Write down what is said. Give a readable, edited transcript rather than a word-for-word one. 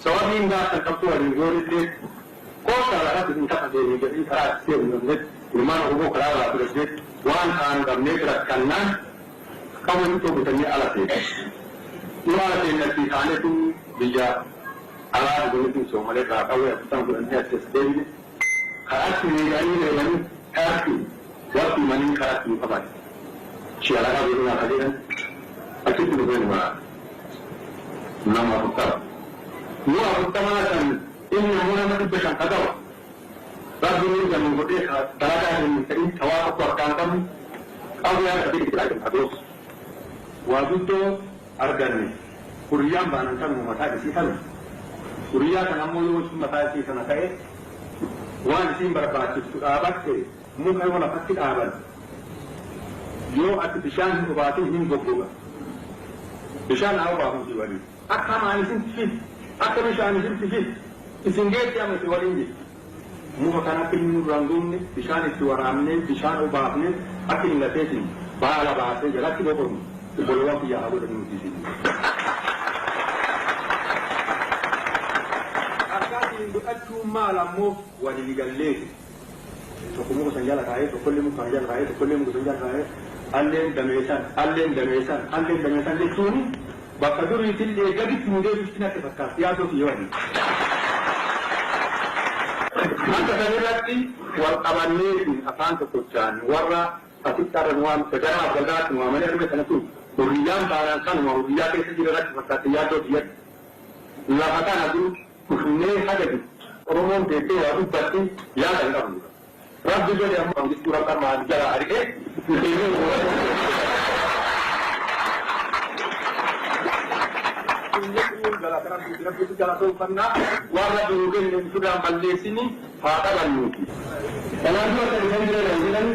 Sababiin gaafa qabdu waliin goonillee koota lafatti hin kafa deemee jedhanii karaa itti seenu ilmaan Oromoo karaa irraa fudhatee waan kaan qabnee rakkannaan qaama tokko bitanii ala seene. Nu ala seenatti kaanetu biyya alaa dhuganii Soomalee irraa qawwee afurtama fudhannee as deebine. Karaatti meeqanii reebanii karaatti waqtii manii karaatti nu qaban. Shi alagaa beekunaa kan jedhan achitti dhufee nu waraana. Nama 40. Nu 40 san inni ammoo nama 500 ka qabu. Rabbi ni gamu godhee dalagaa hin ta'in tawaa tokko harkaan qabnu qawwee harka itti adoos. Waa guddoo arganne. Huriyyaan baanan kanuma mataa isii kana. Huriyyaa kana ammoo yoo isin mataa isii kana ta'e waan isiin barbaachiftu dhaabatte muka yoo lafatti dhaaban yoo ati bishaan hin obaatin hin goggoga. Bishaan haa obaafuuti waliin. Akka hamaan isin fid, akka bishaan isin fid, isin geetti amma isin waliin jirti. Muka kana akka inni nurraa hin gogne bishaan itti waraabnee bishaan obaafnee akka inni lafeetiin baala baasee jalatti boqonnu obboleewwan kiyyaa haa godhannu nuti isin. Akkaatiin godhachuun maal ammoo walii galleeti. Tokko muka san jala taa'ee, tokkollee muka kana jala taa'ee, tokkollee muka san jala taa'ee, alleen dameessan, alleen dameessan, alleen dameessan jechuun bakka duriitillee gaditti nu deebifti natti fakkaatti yaadoo kiyya waliin. Akka sanirratti wal qabanneeti afaan tokkochaan warra asitti har'a nu waamte gara Abdagaatti nu waamanii argame sanatu hurriyyaan baanaan kanuma hurriyyaa keessa jira natti fakkaatti yaadoo kiyyatti. Lafa kana dur dhufnee haga jiru Oromoon teessee waa dubbatti yaada hin qabnu. Rabbi jedhe ammoo Mangistuu Rabbi amma jala ari'ee galata Rabbiiti. Rabbiitu galatoonfannaa waan Rabbi nuu kenne ofirraan balleessini haa qabannuuti. Kanaan dura kan isaan jira jedhan